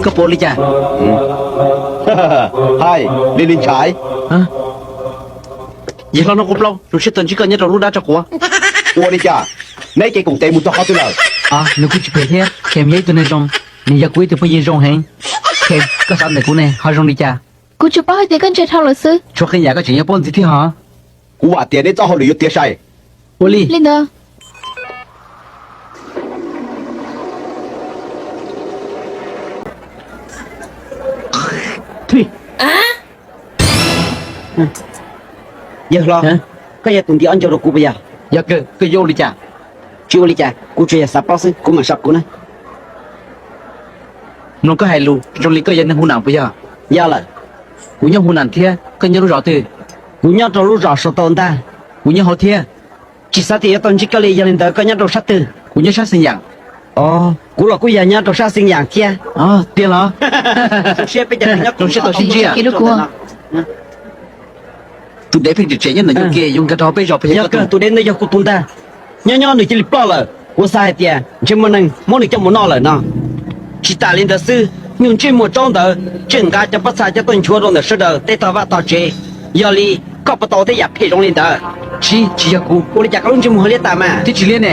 Koj puas ua li cas? Hais li li ntshai. Yawg hlob Hnub Qub Plaub, zoo siab tau ntsib koj nyob rau lub dab tsog quav. Ua li cas? Neb kev koom tes mus txog qhov twg lawm? Nws kuj tsis phem thiab, Khem yog ib tug neeg zoo, nws yog kuv ib tug phooj ywg zoo heev. Khem, koj xav ntawm kuv ne ho zoo li cas? Kuv tsuas paub hais tias koj ntse dhau lawm xwb. Tshuav qee yam koj tseem yuav paub ntxiv thiab hos. Kuv vam tias neb txoj hauj lwm yuav tiav sai. Ua li ntawd. Yawg hlob, koj yog tus nti ob ncaug rau kuv puas yog? Yog kawg, koj yuav ua li cas? Tsis ua li cas, kuv tsuas yog xav paub xwb, kuv mam soj kuv na. Mloog koj hais lus zoo li koj yog neeg Hu Nam puas yog? Yog lawm. Kuv nyob Hu Nam thiab, koj nyob lub zos twg? Kuv nyob rau lub zos Sua Tau ntag. Kuv nyob hauv thiab. Tsis xav tias yuav tau ntsib koj li, yog li ntawd koj nyob rau sab twg? Kuv nyob sab Xeev Yas. Kuv los kuj yog nyob rau sab Xeev Yas thiab. Tiag los? Zoo siab tau sib ntsib. Tus dev pheej tseem tseem nyob ntawm yus kiag, yuav nkag rau hauv peb zos puas yog? Tus dev ntawd yog kuv tus ntag. Nyob nyob nws cia li ploj lawm, kuv xav hais tias ntshe muaj neeg muab nws coj mus noj lawm no. Tsis tas li ntawd xwb, nyuag ntsej muag tsaub ntawd tseem nqa cov pob txha coj tuaj nchuav rau ntawm sawv daws tej tog vaj tog tsev. Yog li koj puas tau tej yam phem zoo li ntawd? Tsis, tsis yog kuv. Ua li cas koj lub ntsej muag ho liab tas mas? Thiab tsis liab ne.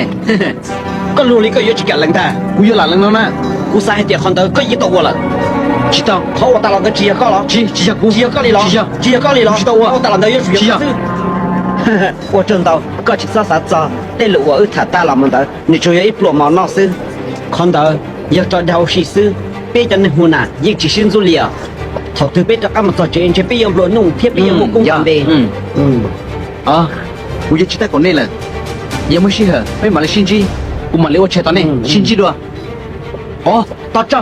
Koj luag li koj yuav tsis kam lees ntag. Kuv yuav lam lees no na. Kuv xav hais tias qhov ntawd koj yeej tau ua lawm. Tsis tau. Qhov ua tas los ntawd tsis yog koj los? Tsis, tsis yog kuv. Tsis yog koj li los? Tsis yog. Tsis yog koj li los? Tsis tau ua. Ua tas los ntawd yuav tsum yog koj xwb. Ua tsaug ntau, koj tsis txhob xav txog tej lus uas wb tham tas los mus ntawd, nws tsuas yog ib pluas mov noj xwb. Qhov ntawd yog tso dag ua si xwb, peb cov neeg Hu Nam yeej tsis sib ntxub li os. Thaum twg peb rov qab mus txog tsev ntshe peb yuav nplua nuj thiab peb yuav muaj koob muaj npe. Kuv yuav tsis tab kaum nej lawm, yog muaj sij hawm peb mam li sib ntsib, kuv mam li ua tshais tos nej sib ntsib dua. Ov, tos tso.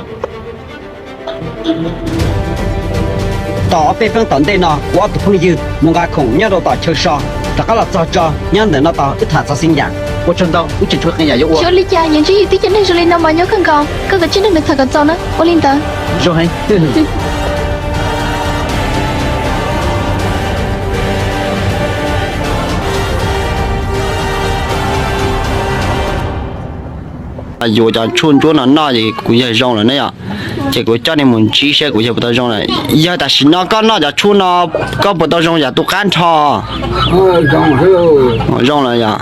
Tom ob peb feeb tom ntej no kuv ob tug phooj ywg mus nqa khoom nyob rau tom chaw so, rov qab los txog tso nyob ntawm no tos wb tham txog Xeev Yas. Ua tsaug ntau, wb tseem tshuav qee yam yuav ua. Xyov ua li cas yuav ntsib yus tib co neeg zoo li no mas nyob kawg nkaus, koj kom tsij nrog nws tham kom txaus na. Ua li ntawd. Zoo heev. Yuav cov tshuaj ntsuab no noj ces kuv yawg zoo lawm ne yom. Ces kuv coj nej mus ntsib saib kuv yawg puas tau zoo lawm. Yawg, tam sim no koj noj cov tshuaj no koj puas tau zoo yam tu qab nrho? Zoo lawm yom.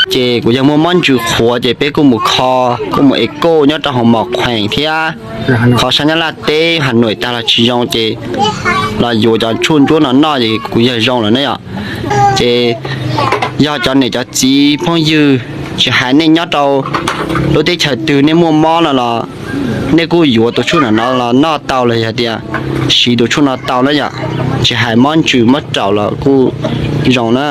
Ces kuv yawg muaj mob ntsws qhuav ces peb kuj mus kho, kuj mus ev kauj nyob rau hauv mos qhuees thiab qhov sab Nyab Laj teb Has Nuam tag los tsis zoo ces los yuav cov tshuaj ntsuab no noj ces kuv yawg zoo lawm ne yom. Ces yog cov niam cov txiv phooj ywg, tsis hais nej nyob rau lub teb chaws twg nej muaj mob no los nej kuj yuav tus tshuaj no los noj tau los yog tias siv tus tshuaj no tau na yom. Tsis hais mob ntsws mob raum los kuj zoo na.